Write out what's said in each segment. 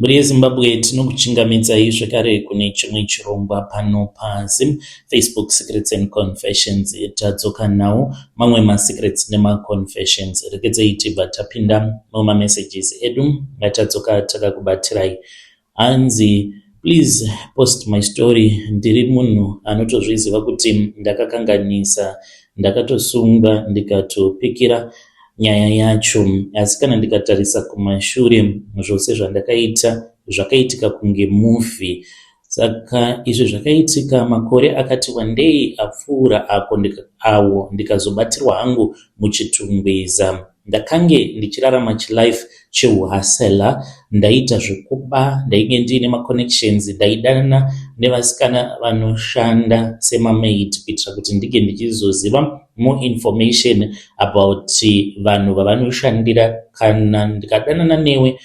Mhuri yeZimbabwe, tinokuchingamidzai zvekare kune chimwe chirongwa pano paZim Facebook Secrets and Confessions. Tadzoka nawo mamwe masecrets nemaconfessions. Regedzei tibva tapinda mumamessages edu atadzoka takakubatirai. Hanzi, "Please post my story. Ndiri munhu anotozviziva kuti ndakakanganisa, ndakatosungwa, ndikatopikira nyaya yacho, asi kana ndikatarisa kumashure, zvose zvandakaita zvakaitika kunge movie. Saka izvi zvakaitika makore akati wandei apfuura ako awo ndikazobatirwa hangu muChitungwiza. Ndakange ndichirarama chilife cheuhustler. Ndaita zvekuba, ndainge ndiine maconnections, ndaidanana nevasikana vanoshanda semamaid kuitira kuti ndinge ndichizoziva more information about vanhu vavanoshandira. Kana ndikadanana newe,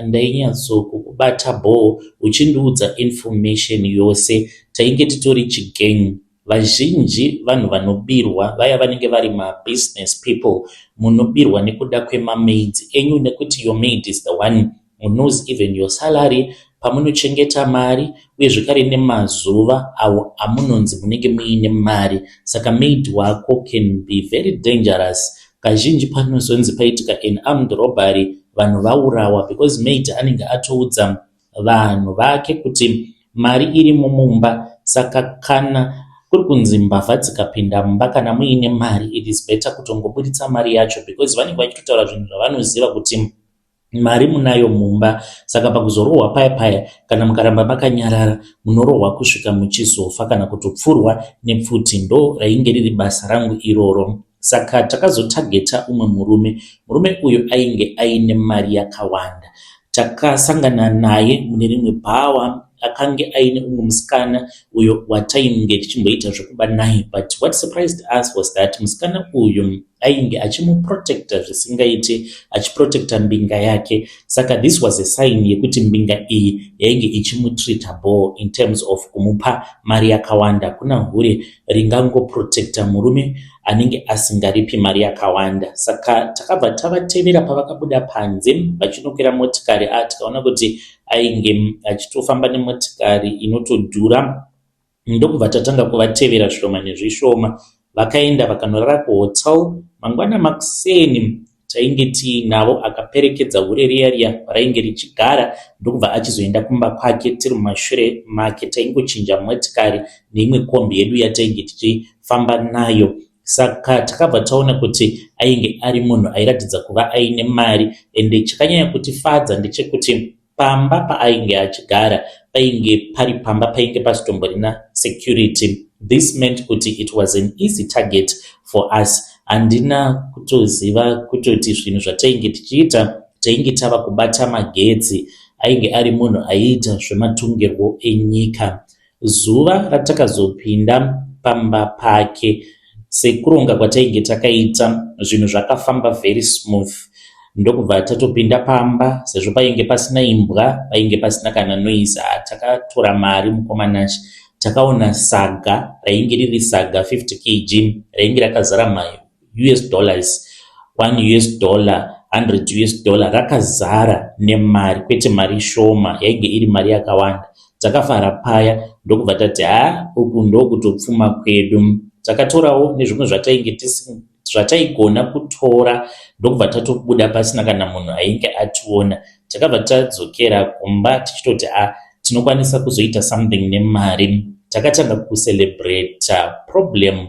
ndainyatso-kukubata bhoo uchindiudza information yose. Tainge titori chigang. Vazhinji vanhu vanobirwa vaya vanenge vari mabusiness people, munobirwa nekuda kwemamaids enyu, nekuti your maid is the one who knows even your salary, pamunochengeta mari, uye zvekare nemazuva awo amunonzi munenge muine mari. Saka maid wako can be very dangerous. Kazhinji panozonzi paitika an armed robbery, vanhu vaurawa because maid anenge atoudza vanhu vake kuti mari irimo mumba. Saka kana kuri kunzi mbavha dzikapinda mumba, kana muine mari, it is better kutongoburitsa mari yacho because vanenge vachitotaura zvinhu zvavanoziva kuti mari munayo mumba. Saka pakuzorohwa paya paya, kana mukaramba makanyarara, munorohwa kusvika muchizofa kana kutopfurwa nepfuti. Ndo rainge riri basa rangu iroro. Saka takazotageta umwe murume. Murume uyu ainge aine mari yakawanda. Takasangana naye mune rimwe bhawa. Akange aine umwe musikana uyo watainge tichimboita zvekuba naye, but what surprised us was that musikana uyu ainge achimuprotecta zvisingaiti, achiprotecta mbinga yake. Saka this was a sign yekuti mbinga iyi yainge ichimutreata bho in terms of kumupa mari yakawanda. Kuna hure ringangoprotecta murume anenge asingaripi mari yakawanda? Saka takabva tavatevera pavakabuda panze vachinokwira motikari. Tikaona kuti ainge achitofamba nemotikari inotodhura, ndokubva tatanga kuvatevera zvishoma nezvishoma. Vakaenda vakanorara kuhotel. Mangwana makuseni tainge tiinavo. Akaperekedza hure riya riya rainge richigara, ndokubva achizoenda kumba kwake tiri mumashure make. Taingochinja motikari neimwe kombi yedu yatainge tichifamba nayo. Saka takabva taona kuti ainge ari munhu airatidza kuva aine mari, ende chakanyanya kutifadza ndechekuti pamba paainge achigara painge pari pamba painge pasitomborina security. This meant kuti it was an easy target for us. Handina kutoziva kutoti zvinhu zvatainge tichiita, tainge tava kubata magetsi. Ainge ari munhu aiita zvematongerwo enyika. Zuva ratakazopinda pamba pake, sekuronga kwatainge takaita, zvinhu zvakafamba very smooth, ndokubva tatopinda pamba. Sezvo painge pasina imbwa, painge pasina kana noise, takatora mari. Mukomanachi, takaona saga rainge riri saga 50 kg rainge rakazara maUS dollars, 1 US dollar, 100 US dollar, rakazara nemari, kwete mari shoma, yainge iri mari yakawanda. Takafara paya, ndokubva tati, "Ha, uku ndokutopfuma kwedu." Takatorawo nezvimwe zvatainge zvataigona kutora, ndokubva tatobuda pasina kana munhu ainge ationa. Takabva tadzokera kumba tichitoti, "A, tinokwanisa kuzoita something nemari." Takatanga kucelebrata. Problem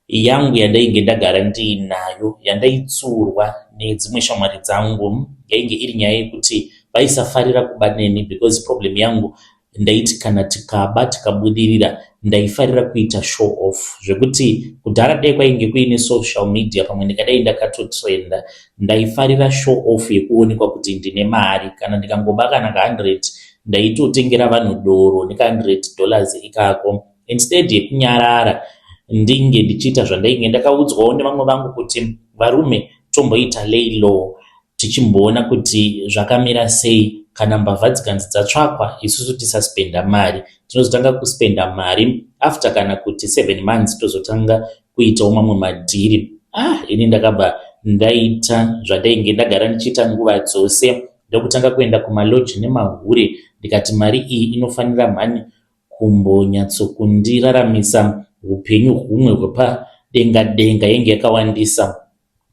yangu yandainge ndagara ndiinayo, yandaitsurwa nedzimwe shamwari dzangu, yainge iri nyaya yekuti vaisafarira kuba neni because problem yangu, ndaiti kana tikaba tikabudirira, ndaifarira kuita show off, zvekuti kudhara dai kwainge kuine social media, pamwe ndikadai ndakatotrenda. Ndaifarira show off yekuonekwa kuti ndine mari. Kana ndikangoba kana ka100, ndaitotengera vanhu doro neka$100 ikako instead yekunyarara ndinge ndichiita zvandainge ndakaudzwawo nevamwe vangu kuti varume tomboita lay low, tichimboona kuti zvakamira sei. Kana mbavha dzikanzi dzatsvakwa, isusu tisaspenda mari. Tinozotanga kuspenda mari after kana kuti 7 months, tozotanga kuitawo mamwe madhiri. Ah, ini ndakabva ndaita zvandainge ndagara ndichiita nguva dzose. Ndokutanga kuenda kumalodge nemahure, ndikati mari iyi inofanira mhani kumbonyatsokundiraramise upenyu humwe hwepadenga denga. Yainge yakawandisa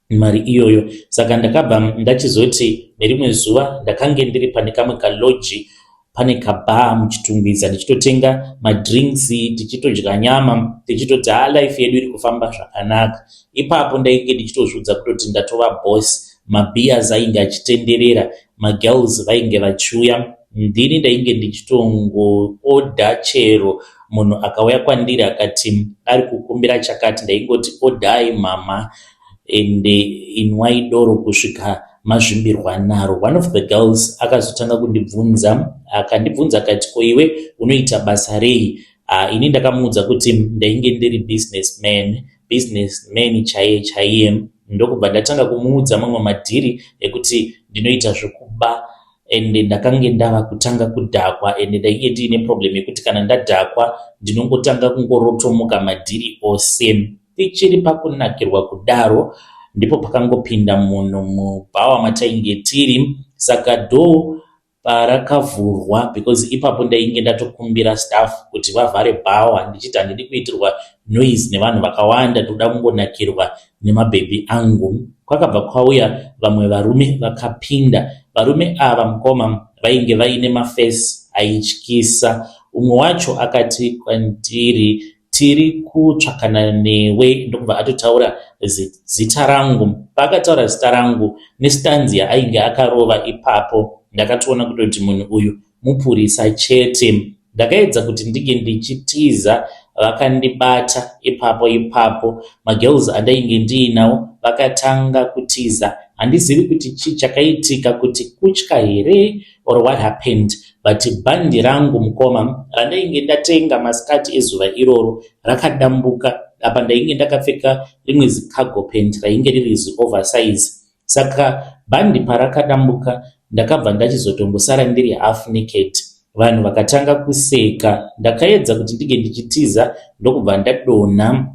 mari iyoyo. Saka ndakabva ndachizoti nerimwe zuva ndakange ndiri pane kamwe kalodge, pane kabar muChitungwiza, ndichitotenga madrinks, tichitodya nyama, tichitoti ha, life yedu iri kufamba zvakanaka. Ipapo ndainge ndichitozviudza kutoti ndatova boss. Mabeers ainge achitenderera, magirls vainge vachiuya, ndini ndainge ndichitongoorder. Chero munhu akauya kwandiri akati ari kukumbira chakati, ndaingoti, "Ordai mama, ende inwai doro kusvika mazvimbirwa naro." One of the girls akazotanga kundibvunza, akandibvunza akati, "Ko iwe unoita basa rei?" Ini ndakamuudza kuti ndainge ndiri businessman, businessman chaiye chaiye. Ndokubva ndatanga kumuudza mamwe madhiri ekuti ndinoita zvekuba, ende ndakange ndava kutanga kudhakwa, ende ndainge ndiine problem yekuti kana ndadhakwa ndinongotanga kungorotomoka madhiri ose. Tichiri pakunakirwa kudaro, ndipo pakangopinda munhu mubhawa matainge tiri. Saka door parakavhurwa, because ipapo ndainge ndatokumbira staff kuti vavhare bhawa, ndichiti handidi kuitirwa noise nevanhu vakawanda, ndoda kungonakirwa nemabhebhi angu. Kwakabva kwauya vamwe varume vakapinda. Varume ava, mukoma, vainge vaine maface aityisa. Umwe wacho akati kwandiri, "Tiri kutsvakana newe." Ndokubva atotaura zita rangu. Paakataura zita rangu nestance yaainge akarova ipapo, ndakatoona kutoti munhu uyu mupurisa chete. Ndakaedza kuti ndinge ndichitiza, vakandibata ipapo ipapo. Magirls andainge ndiinawo vakatanga kutiza. Handizivi kuti chii chakaitika, kuti kutya here or what happened, but bhandi rangu, mukoma, randainge ndatenga masikati ezuva iroro rakadambuka. Apa ndainge ndakapfeka rimwe zicargo pant rainge riri zioversize. Saka bhandi parakadambuka, ndakabva ndachizotongosara ndiri half naked. Vanhu vakatanga kuseka. Ndakaedza kuti ndinge ndichitiza, ndokubva ndadonha,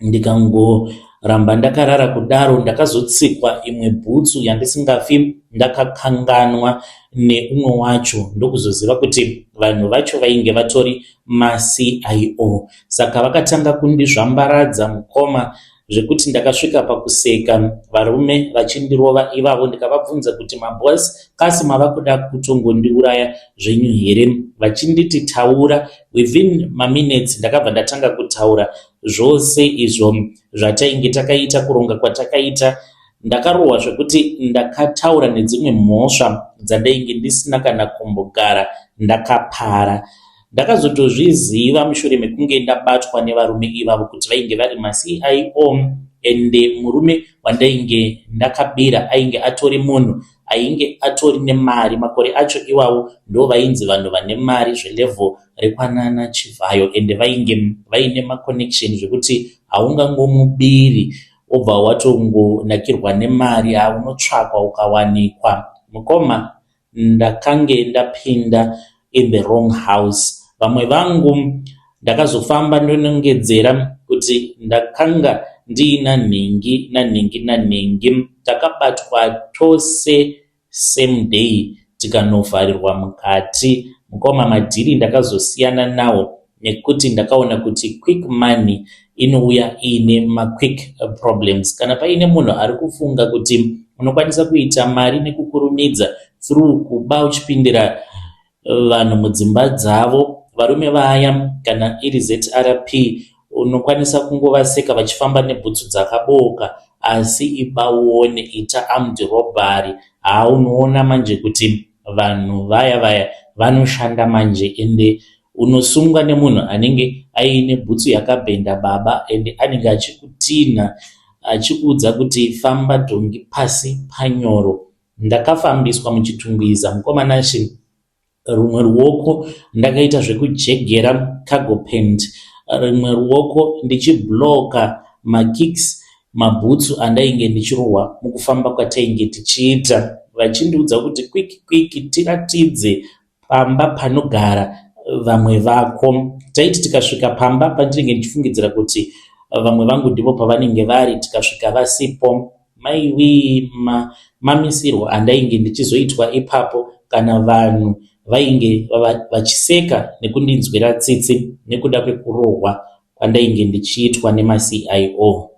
ndikangoramba ndakarara kudaro. Ndakazotsikwa imwe bhutsu yandisingafi ndakakanganwa neumwe wacho. Ndokuzoziva kuti vanhu vacho vainge vatori maCIO. Saka vakatanga kundizvambaradza, mukoma, zvekuti ndakasvika pakuseka varume vachindirova ivavo. Ndikavabvunza kuti, "Maboss, kasi mava kuda kutongondiuraya zvenyu here?" Vachinditi, "Taura." Within maminutes ndakabva ndatanga kutaura zvose izvo zvatainge takaita, kuronga kwatakaita. Ndakarohwa zvekuti ndakataura nedzimwe mhosva dzandainge ndisina kana kumbogara ndakapara. Ndakazotozviziva mushure mekunge ndabatwa nevarume ivavo kuti vainge vari maCIO, ende murume wandainge ndakabira ainge atori munhu ainge atori nemari. Makore acho iwawo ndo vainzi vanhu vane mari zvelevel rekwanana Chivhayo, ende vainge vaine maconnection zvekuti haungangomubiri obva watongonakirwa nemari, haunotsvakwa ukawanikwa. Mukoma, ndakange ndapinda in the wrong house. Vamwe vangu ndakazofamba ndonongedzera kuti ndakanga ndiina nhingi nanhingi nanhingi. Takabatwa tose same day, tikanovharirwa mukati. Mukoma, madhiri ndakazosiyana nawo nekuti ndakaona kuti quick money inouya iine maquick problems. Kana paine munhu ari kufunga kuti unokwanisa kuita mari nekukurumidza through kuba uchipindira vanhu mudzimba dzavo, varume vaya, kana iri ZRP, unokwanisa kungovaseka vachifamba nebhutsu dzakabooka, asi iba uone, ita armed robbery, haunoona manje kuti vanhu vaya vaya vanoshanda manje. Ende unosungwa nemunhu anenge aine bhutsu yakabhenda, baba, ende anenge achikutinha achikuudza kuti, "Famba dhongi pasi panyoro." Ndakafambiswa muChitungwiza, mukoma Nashe. Rumwe ruoko ndakaita zvekujegera cargo pant, rimwe ruoko ndichibloka makicks, mabhutsu andainge ndichirohwa mukufamba kwatainge tichiita, vachindiudza kuti, "Quick quick, tiratidze pamba panogara vamwe vako." Taiti tikasvika pamba pandinenge ndichifungidzira kuti vamwe vangu ndipo pavanenge vari, tikasvika vasipo. Maiwii mamisirwo andainge ndichizoitwa ipapo kana vanhu vainge vachiseka nekundinzwira tsitsi nekuda kwekurohwa kwandainge ndichiitwa nemaCIO.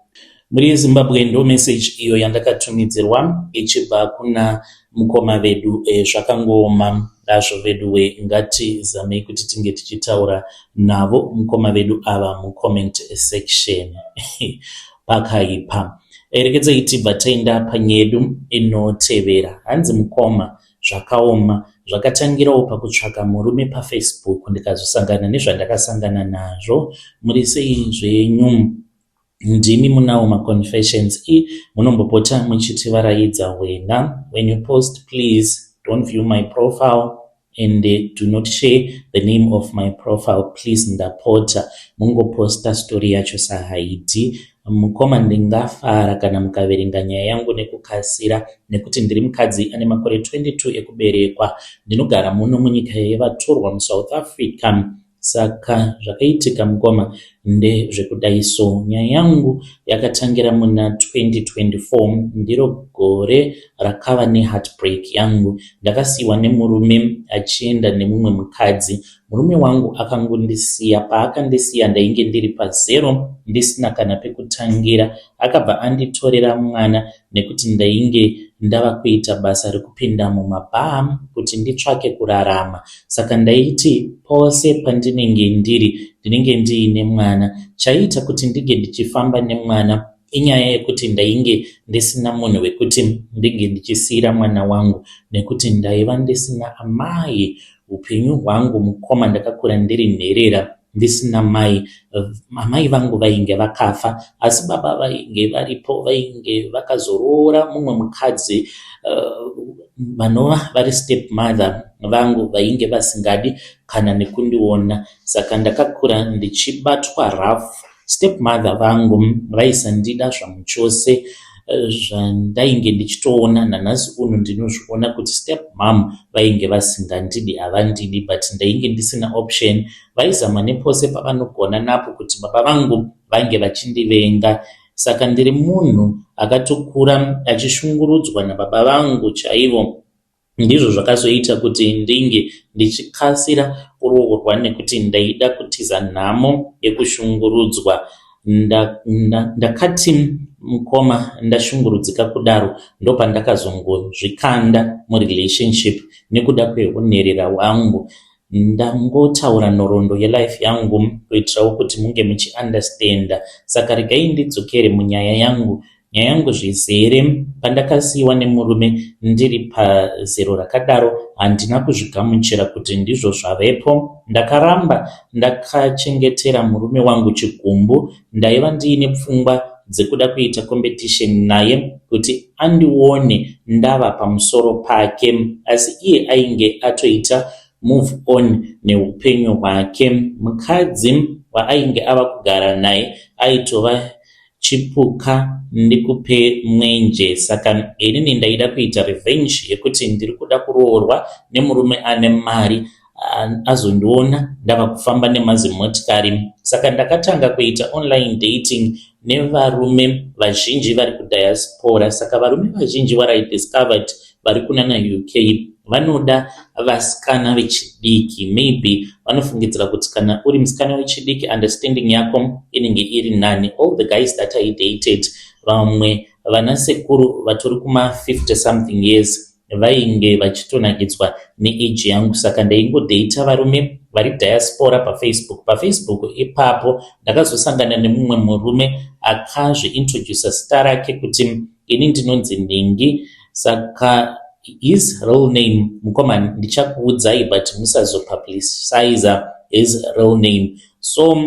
Mhuri yeZimbabwe, ndo message iyo yandakatumidzirwa ichibva kuna mukoma vedu. Zvakangooma hazvo veduwe. Ngatizamei kuti tinge tichitaura navo mukoma vedu ava mucomment section. Pakaipa. Rekedzai tibva taenda panyedu inotevera. Hanzi, "Mukoma, zvakaoma. Zvakatangirawo pakutsvaka murume paFacebook, ndikazosangana nezvandakasangana nazvo. Muri sei zvenyu? Ndimi munawo maconfessions i munombopota muchitivaraidza wena. When you post, please don't view my profile and do not share the name of my profile, please. Ndapota, mungoposta story yacho sahaidi. Mukoma, ndingafara kana mukaverenga nyaya yangu nekukasira, nekuti ndiri mukadzi ane makore 22 ekuberekwa. Ndinogara muno munyika yevatorwa, muSouth Africa. Saka zvakaitika, mukoma, ndezvekudai so. Nyaya yangu yakatangira muna 2024. Ndiro gore rakava neheartbreak yangu. Ndakasiyiwa nemurume achienda nemumwe mukadzi. Murume wangu akangondisiya. Paakandisiya, ndainge ndiri pazero, ndisina kana pekutangira. Akabva anditorera mwana nekuti ndainge ndava kuita basa rekupinda mumabhaa kuti nditsvake kurarama. Saka ndaiti pose pandinenge ndiri, ndinenge ndiine mwana. Chaiita kuti ndinge ndichifamba nemwana inyaya yekuti ndainge ndisina munhu wekuti ndinge ndichisiyira mwana wangu, nekuti ndaiva ndisina amai. Upenyu hwangu, mukoma, ndakakura ndiri nherera, ndisina mai. Amai vangu vainge vakafa, asi baba vainge varipo. Vainge vakazoroora mumwe mukadzi, vanova vari step mother vangu, vainge vasingadi kana nekundiona. Saka ndakakura ndichibatwa rough. Step mother vangu vaisandida zvamuchose. Zvandainge ndichitoona nanhasi uno, ndinozviona kuti step mum vainge vasingandidi, havandidi, but ndainge ndisina option. Vaizama nepose pavanogona napo kuti baba vangu vange vachindivenga. Saka ndiri munhu akatokura achishungurudzwa nababa vangu chaivo. Ndizvo zvakazoita kuti ndinge ndichikasira kuroorwa, nekuti ndaida kutiza nhamo yekushungurudzwa. Ndakati mukoma, ndashungurudzika kudaro, ndopandakazongozvikanda murelationship nekuda kweunherera hwangu. Ndangotaura nhoroondo yelife yangu kuitirawo kuti munge muchiunderstanda. Saka regai ndidzokere munyaya yangu. Nyaya yangu zvizere: pandakasiyiwa nemurume ndiri pazero rakadaro, handina kuzvigamuchira kuti ndizvo zvavepo. Ndakaramba ndakachengetera murume wangu chigumbu. Ndaiva ndiine pfungwa dzekuda kuita competition naye, kuti andione ndava pamusoro pake, asi iye ainge atoita move on neupenyu hwake. Mukadzi waainge ava kugara naye aitova chipuka ndikupe mwenje. Saka inini ndaida kuita revenge yekuti ndiri kuda kuroorwa nemurume ane mari, azondiona ndava kufamba nemazimotikari. Saka ndakatanga kuita online dating nevarume vazhinji vari kudiaspora. Saka varume vazhinji, what I discovered, vari kunana UK vanoda vasikana vechidiki. Maybe vanofungidzira kuti kana uri musikana wechidiki, understanding yako inenge iri nani. All the guys that I dated, vamwe vanasekuru vatori kuma50 something years, vainge vachitonakidzwa neage yangu. Saka ndaingodhata varume vari diaspora paFacebook. PaFacebook ipapo ndakazosangana nemumwe murume akazviintroduca zita rake kuti, "Ini ndinonzi Ndingi." Saka his real name, mukoma, ndichakuudzai, but musazopubliciza his real name. So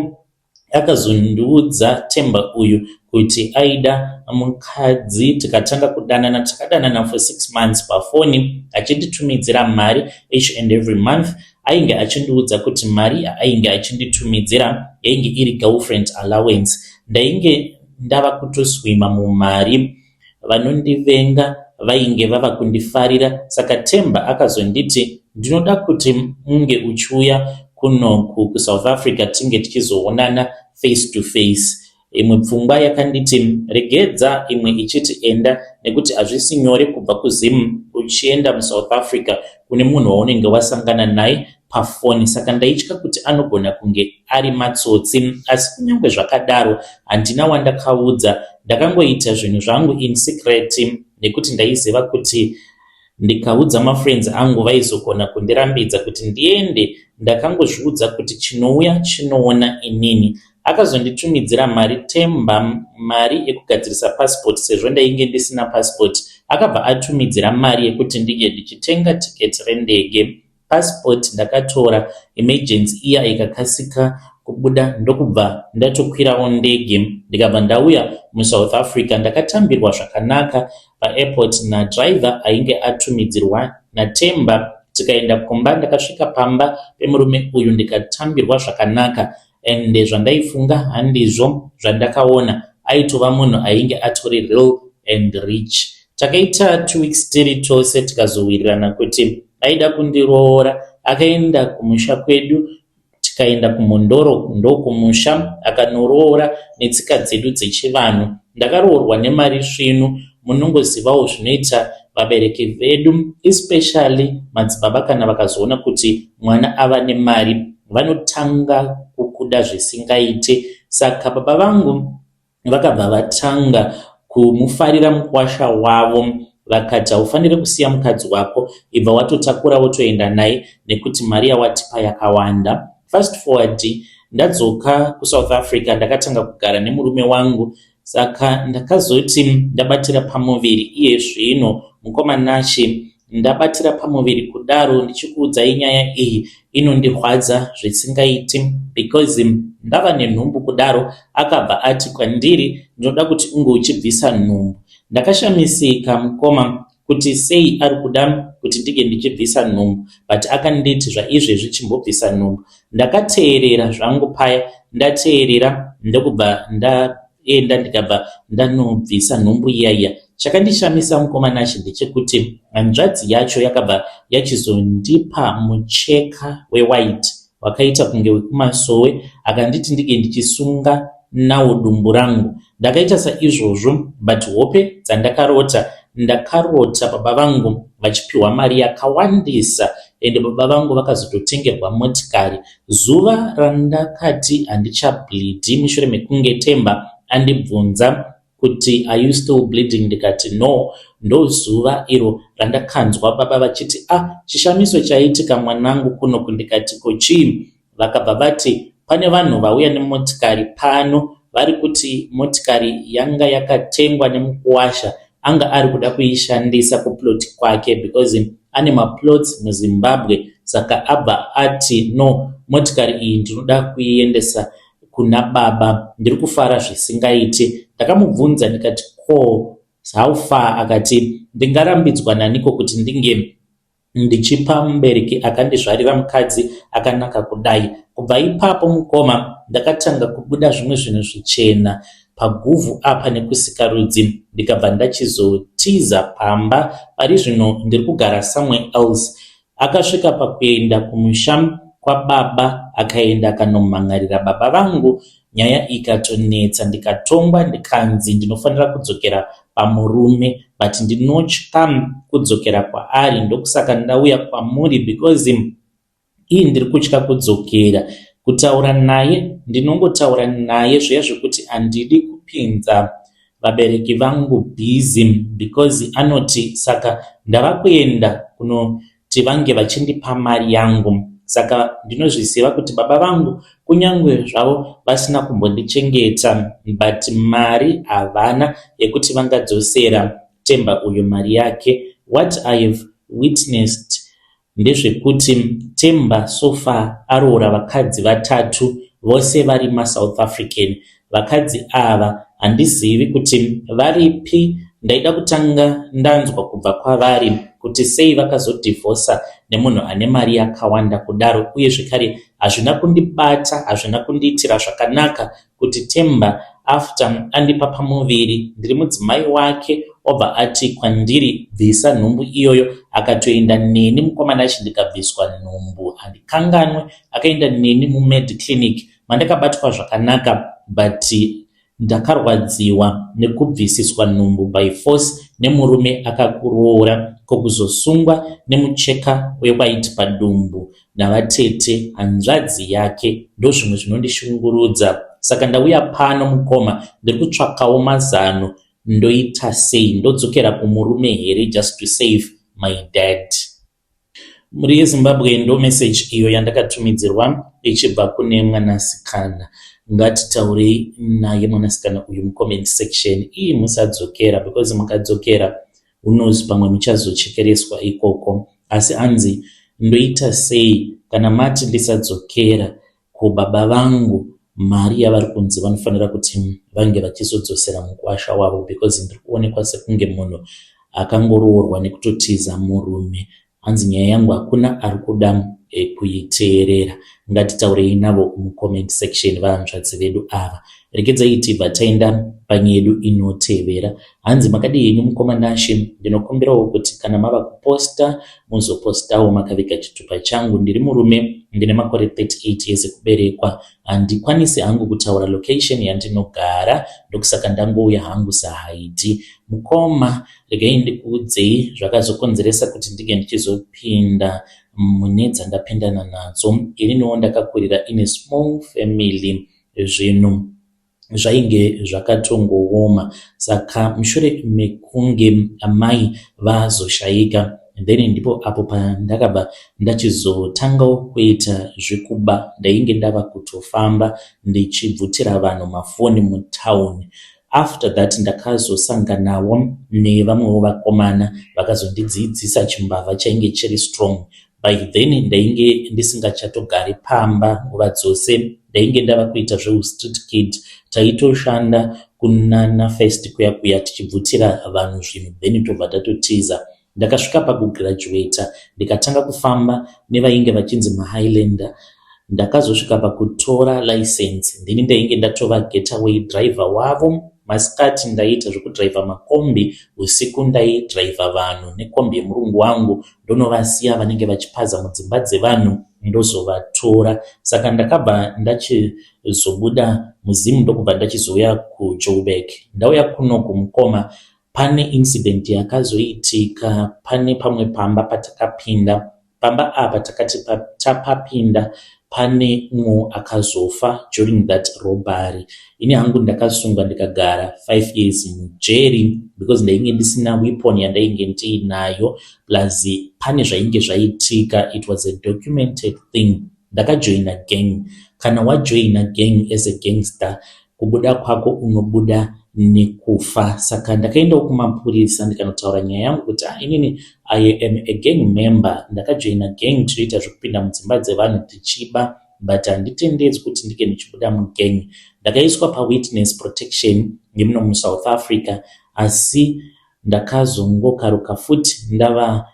akazondiudza Temba uyu kuti aida mukadzi. Tikatanga kudanana. Takadanana for 6 months pafoni, achinditumidzira mari each and every month. Ainge achindiudza kuti mari yaainge achinditumidzira yainge iri girlfriend allowance. Ndainge ndava kutoswima mumari. Vanondivenga vainge vava kundifarira. Saka Temba akazonditi, "Ndinoda kuti unge uchiuya kunoku kuSouth Africa, tinge tichizoonana face to face." Imwe pfungwa yakanditi regedza, imwe ichiti enda, nekuti hazvisi nyore kubva kuZim uchienda muSouth Africa kune munhu waunenge wasangana naye pafoni, saka ndaitya kuti anogona kunge ari matsotsi. Asi kunyange zvakadaro handina wandakaudza, ndakangoita zvinhu zvangu in secret nekuti ndaiziva kuti ndikaudza mafriends angu vaizogona kundirambidza kuti ndiende. Ndakangozviudza kuti chinouya chinoona inini. Akazonditumidzira mari Temba, mari yekugadzirisa passport sezvo ndainge ndisina passport. Akabva atumidzira mari yekuti ndinge ndichitenga tiketi rendege. Passport ndakatora, emergency iya ikakasika kubuda, ndokubva ndatokwirawo ndege, ndikabva ndauya muSouth Africa. Ndakatambirwa zvakanaka paairport nadriver ainge atumidzirwa naTemba, tikaenda kumba. Ndakasvika pamba pemurume uyu ndikatambirwa zvakanaka, ende zvandaifunga handizvo zvandakaona. Aitova munhu ainge atori real and rich. Takaita 2 weeks tiri tose, tikazowirirana kuti aida kundiroora. Akaenda kumusha kwedu, tikaenda kuMhondoro, ndokumusha, akanoroora netsika dzedu dzechivanhu. Ndakaroorwa nemari svinu. Munongozivawo zvinoita vabereki vedu, especially madzibaba, kana vakazoona kuti mwana ava nemari vanotanga kukuda zvisingaite. Saka baba vangu vakabva vatanga kumufarira mukwasha wavo, vakati, "Haufaniri kusiya mukadzi wako, ibva watotakura wotoenda naye nekuti mari yawatipa yakawanda." Fast forward, ndadzoka kuSouth Africa, ndakatanga kugara nemurume wangu. Saka ndakazoti ndabatira pamuviri. Iye zvino, mukoma Nashe, ndabatira pamuviri kudaro, ndichikuudzai nyaya iyi inondirwadza zvisingaiti because ndava nenhumbu kudaro, akabva ati kwandiri, "Ndinoda kuti unge uchibvisa nhumbu." Ndakashamisika, mukoma, kuti sei ari kuda kuti ndinge ndichibvisa nhumbu, but akanditi, "Zvaizvezvi chimbobvisa nhumbu." Ndakateerera zvangu paya, ndateerera ndokubva ndaenda, ndikabva ndanobvisa nhumbu iya iya. Chakandishamisa, mukoma Nashe, ndechekuti hanzvadzi yacho yakabva yachizondipa mucheka wewhite wakaita kunge wekumasowe, akanditi ndinge ndichisunga nawo dumbu rangu. Ndakaita saizvozvo, but hope dzandakarota, ndakarota baba vangu vachipiwa mari yakawandisa, ende baba vangu vakazototengerwa motikari. Zuva randakati handichableedi, mushure mekunge Temba andibvunza kuti, "Are you still bleeding?" ndikati, "No," ndozuva iro randakanzwa baba vachiti, "Ah, chishamiso chaitika mwanangu kunoku." Ndikati, "Ko chii?" Vakabva vati, "Pane vanhu vauya nemotikari pano, vari kuti motikari yanga yakatengwa nemukuwasha, anga ari kuda kuishandisa kuplot kwake because ane maplots muZimbabwe. Saka abva ati, 'No, motikari iyi ndinoda kuiendesa kuna baba.' Ndiri kufara zvisingaiti." Ndakamubvunza ndikati, "Ko how far?" Akati, "Ndingarambidzwa naniko kuti ndinge ndichipa mubereki akandizvarira mukadzi akanaka kudai?" Kubva ipapo, mukoma, ndakatanga kubuda zvimwe zvinhu zvichena paguvhu apa nekusikarudzi, ndikabva ndachizotiza pamba. Pari zvino ndiri kugara somewhere else. Akasvika pakuenda kumusha kwababa, akaenda akanomhan'arira baba vangu, nyaya ikatonetsa, ndikatongwa, ndikanzi ndinofanira kudzokera pamurume, but ndinotya kudzokera kwaari. Ndokusaka ndauya kwamuri because ii ndiri kutya kudzokera kutaura naye. Ndinongotaura naye zviya zvekuti handidi kupinza vabereki vangu busy because anoti saka ndava kuenda kunoti vange vachindipa mari yangu. Saka ndinozviziva kuti baba vangu, kunyange zvavo vasina kumbondichengeta, but mari havana yekuti vangadzosera Temba uyu mari yake. What I have witnessed ndezvekuti Temba so far aroora vakadzi vatatu, vose vari maSouth African. Vakadzi ava handizivi kuti varipi. Ndaida kutanga ndanzwa kubva kwavari kuti sei vakazodhivhosa nemunhu ane mari yakawanda kudaro. Uye zvekare hazvina kundibata, hazvina kundiitira zvakanaka kuti Temba, after andipa pamuviri, ndiri mudzimai wake, obva ati kwandiri, "Bvisa nhumbu iyoyo." Akatoenda neni, mukoma Nashe, ndikabviswa nhumbu. Handikanganwe, akaenda neni muMed Clinic mandakabatwa zvakanaka, but Ndakarwadziwa nekubvisiswa nhumbu by force nemurume akakuroora ko kuzosungwa nemucheka wewhite padumbu navatete hanzvadzi yake ndozvimwe zvinondishungurudza saka ndauya pano mukoma ndiri kutsvakawo mazano ndoita sei ndodzokera kumurume here just to save my dad. Mhuri yeZimbabwe ndo message iyo yandakatumidzirwa ichibva kune mwanasikana. Ngatitaurei naye mwanasikana uyu mucomment section. Ii musadzokera because mukadzokera who knows pamwe muchazochekereswa ikoko. Asi anzi ndoita sei kana mati ndisadzokera kubaba vangu mari yavari kunzi vanofanira kuti vange vachizodzosera mukwasha wavo because ndiri kuonekwa sekunge munhu akangoroorwa nekutotiza murume. Hanzi nyaya yangu hakuna ari kuda kuiteerera. Ngatitaurei navo mucomment section vahanzvadzi vedu ava. Regedzai tibva taenda panyaya yedu inotevera. Hanzi makadii henyu mukoma Nashe, ndinokumbirawo kuti kana mava kuposta muzopostawo makaviga chitupa changu. Ndiri murume ndine makore 38 years ekuberekwa. Handikwanisi hangu kutaura location yandinogara ndokusaka ndangouya hangu saHaidi. Mukoma regai ndikuudzei zvakazokonzeresa kuti ndinge ndichizopinda mune dzandapindana nadzo. Ininiwo ndakakurira in a small family zvinhu zvainge zvakatongooma saka mushure mekunge amai vazoshayika then ndipo apo pandakabva ndachizotangawo kuita zvekuba. Ndainge ndava kutofamba ndichibvutira vanhu mafoni mutauni. After that ndakazosanganawo nevamwewo vakomana vakazondidzidzisa chimbavha chainge chiri strong. By then ndainge ndisingachatogari pamba nguva dzose, ndainge ndava kuita zveustreet kid. Taitoshanda kunana First kuya kuya tichibvutira vanhu zvinhu then tobva tatotiza. Ndakasvika pakugraduata ndikatanga kufamba nevainge vachinzi maHighlander. Ndakazosvika pakutora license, ndini ndainge ndatova getaway driver wavo. Masikati ndaiita zvekudhiraivha makombi, usiku ndaidhiraivha vanhu nekombi yemurungu wangu ndonovasiya vanenge vachipaza mudzimba dzevanhu ndozovatora. Saka ndakabva ndachizobuda muZim ndokubva ndachizouya kuJoburg. Ndauya kuno kumukoma pane incident yakazoitika pane pamwe pamba patakapinda. Pamba apa takati tapapinda pane umwe akazofa during that robbery. Ini hangu ndakasungwa ndikagara 5 years mujeri because ndainge ndisina weapon yandainge ndiinayo plus pane zvainge zvaitika it was a documented thing. Ndakajoina gang. Kana wajoina gang as a gangster kubuda kwako unobuda nekufa. Saka ndakaendawo kumapurisa ndikanotaura nyaya yangu kuti ah, inini I am a gang member. Ndakajoina gang tinoita zvekupinda mudzimba dzevanhu tichiba but handitendedzwi kuti ndinge ndichibuda mugang. Ndakaiswa pawitness protection yemuno muSouth Africa asi ndakazongokaruka futi ndava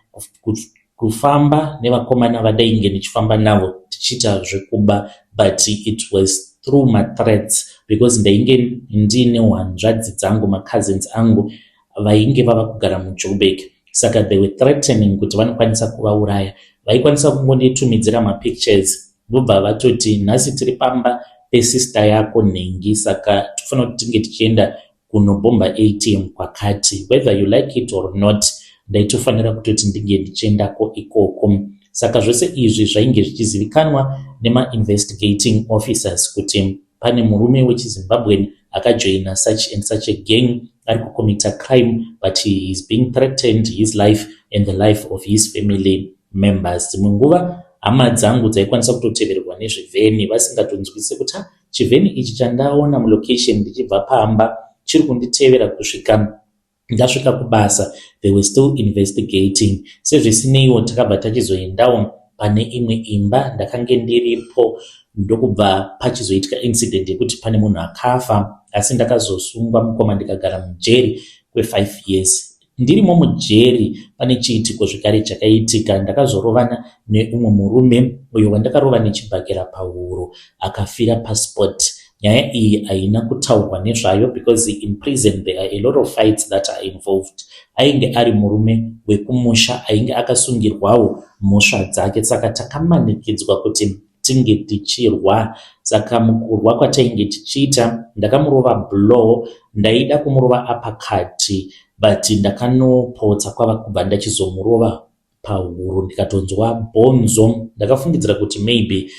kufamba nevakomana vandainge ndichifamba navo tichiita zvekuba but it was through mathreats because ndainge ndiine hanzvadzi dzangu macousins angu vainge vava kugara muJoburg saka they were threatening kuti vanokwanisa kuvauraya. Vaikwanisa kungonditumidzira mapictures vobva vatoti nhasi tiri pamba pesister yako nhengi saka tofanira kuti tinge tichienda kunobhomba ATM kwakati whether you like it or not ndaitofanira kutoti ndinge ndichiendako ikoko. Saka zvose izvi zvainge zvichizivikanwa nemainvestigating officers kuti pane murume wechiZimbabwean akajoina such and such a gang ari kucommita crime but he is being threatened his life and the life of his family members. Dzimwe nguva hama dzangu dzaikwanisa kutotevererwa nezvivheni vasingatonzwisise kuti chivheni ichi chandaona mulocation ndichibva pamba chiri kunditevera kusvika ndasvika kubasa. They were still investigating. Sezvisineiwo takabva tachizoendawo pane imwe imba ndakange ndiripo ndokubva pachizoitika incident yekuti pane munhu akafa asi ndakazosungwa mukoma ndikagara mujeri kwe5 years. Ndirimo mujeri pane chiitiko zvekare chakaitika. Ndakazorovana neumwe murume uyo wandakarova nechibhakera pahuro akafira paspot. Nyaya iyi haina kutaurwa nezvayo because in prison there are a lot of fights that are involved. Ainge ari murume wekumusha ainge akasungirwawo mhosva dzake saka takamanikidzwa kuti tinge tichirwa. Saka mukurwa kwatainge tichiita ndakamurova blow, ndaida kumurova uppercut but ndakanopotsa kwava kubva ndachizomurova pahuro ndikatonzwa bhonzo. Ndakafungidzira kuti maybe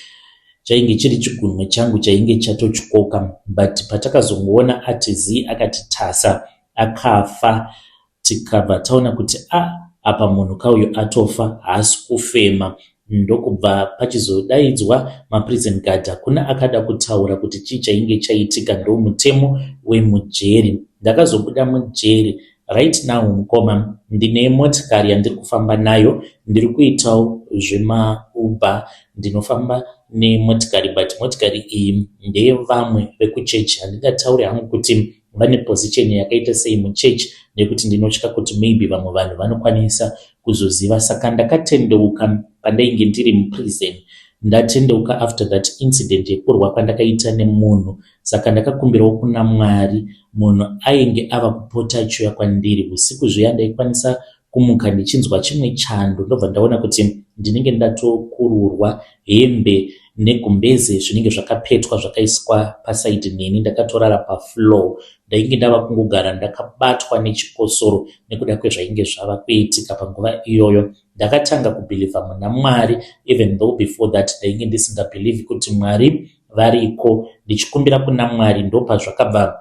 chainge chiri chigunwe changu chainge chatotyoka, but patakazongoona ati zii akati tasa akafa, tikabva taona kuti a apa munhu kauyu atofa, haasi kufema. Ndokubva pachizodaidzwa maprison guard. Hakuna akada kutaura kuti chii chainge chaitika, ndomutemo wemujeri. Ndakazobuda mujeri. Right now mukoma, ndine motikari yandiri kufamba nayo, ndiri kuitawo zvemaUber, ndinofamba nemotikari, but motikari iyi ndeyevamwe vekuchechi. Handingatauri hangu kuti vane position yakaita sei muchechi nekuti ndinotya kuti maybe vamwe vanhu vanokwanisa kuzoziva. Saka ndakatendeuka pandainge ndiri muprison, ndatendeuka after that incident yekurwa kwandakaita nemunhu. Saka ndakakumbirawo kuna Mwari. Munhu ainge ava kupota achiuya kwandiri usiku zviya, ndaikwanisa kumuka ndichinzwa chimwe chando, ndobva ndaona kuti ndinenge ndatokururwa hembe negumbeze zvinenge zvakapetwa zvakaiswa paside neni, ndakatorara pafloor. Ndainge ndava kungogara ndakabatwa nechikosoro nekuda kwezvainge zvava kuitika panguva iyoyo. Ndakatanga kubelieva muna Mwari, even though before that ndainge ndisingabelieve kuti Mwari variko. Ndichikumbira kuna Mwari, ndopazvakabva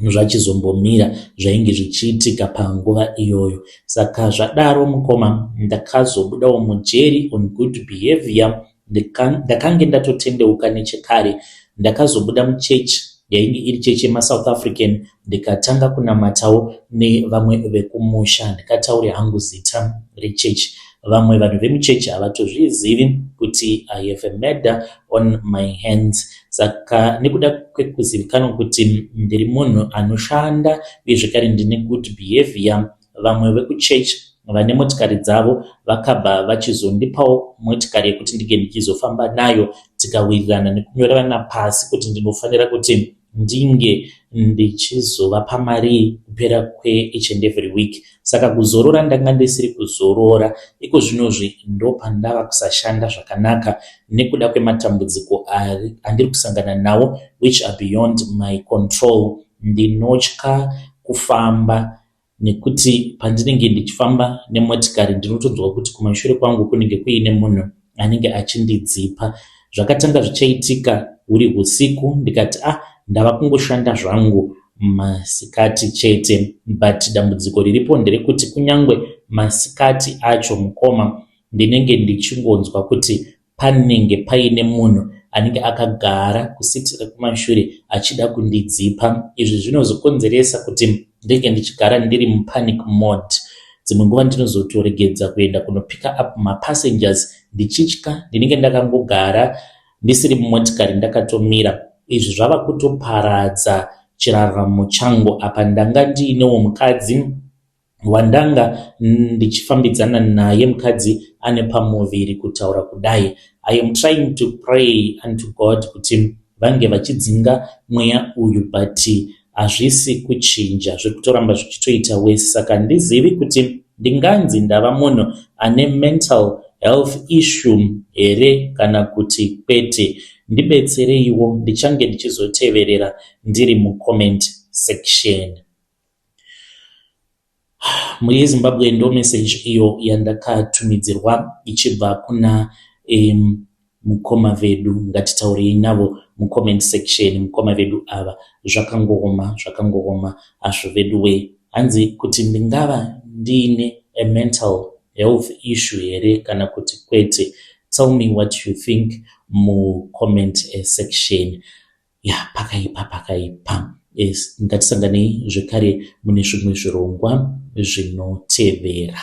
zvachizombomira zvainge zvichiitika panguva iyoyo. Saka zvadaro mukoma, ndakazobudawo mujeri on good behavior. Ndakange ndatotendeuka nechekare. Ndakazobuda muchechi yainge iri chechi yemaSouth African, ndikatanga kunamatawo nevamwe vekumusha. Ndikataure hangu zita rechechi, vamwe vanhu vemuchechi havatozvizivi kuti I have a murder on my hands. Saka nekuda kwekuzivikanwa kuti ndiri munhu anoshanda uye zvekare ndine good behavior, vamwe vekuchechi vane motikari dzavo vakabva vachizondipawo motikari yekuti ndinge ndichizofamba nayo, tikawirirana nekunyorerana pasi kuti ndinofanira kuti ndinge ndichizovapa mari kupera kweeach and every week. Saka kuzorora ndanga ndisiri kuzorora. Iko zvinozvi ndopandava kusashanda zvakanaka nekuda kwematambudziko andiri kusangana nawo, which are beyond my control. Ndinotya kufamba nekuti pandinenge ndichifamba nemotikari ndinotonzwa kuti kumashure kwangu kunenge kuine munhu anenge achindidzipa. Zvakatanga zvichaitika huri usiku, ndikati ah, ndava kungoshanda zvangu masikati chete, but dambudziko riripo nderekuti kunyange masikati acho mukoma, ndinenge ndichingonzwa kuti panenge paine munhu anenge akagara kuseat rekumashure achida kundidzipa. Izvi zvinozokonzeresa kuti ndinge ndichigara ndiri mupanic mode. Dzimwe nguva ndinozotoregedza kuenda kunopicka up mapassengers ndichitya, ndinenge ndakangogara ndisiri mumotikari, ndakatomira. Izvi zvava kutoparadza chiraramo changu. Apa ndanga ndiinewo mukadzi wandanga ndichifambidzana naye, mukadzi ane pamuviri. Kutaura kudai, I am trying to pray unto God kuti vange vachidzinga mweya uyu, but hazvisi kuchinja, zviri kutoramba zvichitoita wese. Saka handizivi kuti ndinganzi ndava munhu ane mental health issue here kana kuti kwete. Ndibetsereiwo, ndichange ndichizoteverera ndiri mucomment section. Mhuri yeZimbabwe, ndo message iyo yandakatumidzirwa ichibva kuna mukoma vedu. Ngatitaurei navo mucomment section. Mukoma vedu ava, zvakangooma, zvakangooma hazvo vedu we. Hanzi kuti ndingava ndiine a mental health issue here kana kuti kwete? Tell me what you think mucomment section. Ya, pakaipa, pakaipa. Yes, ngatisanganei zvekare mune zvimwe zvirongwa zvinotevera.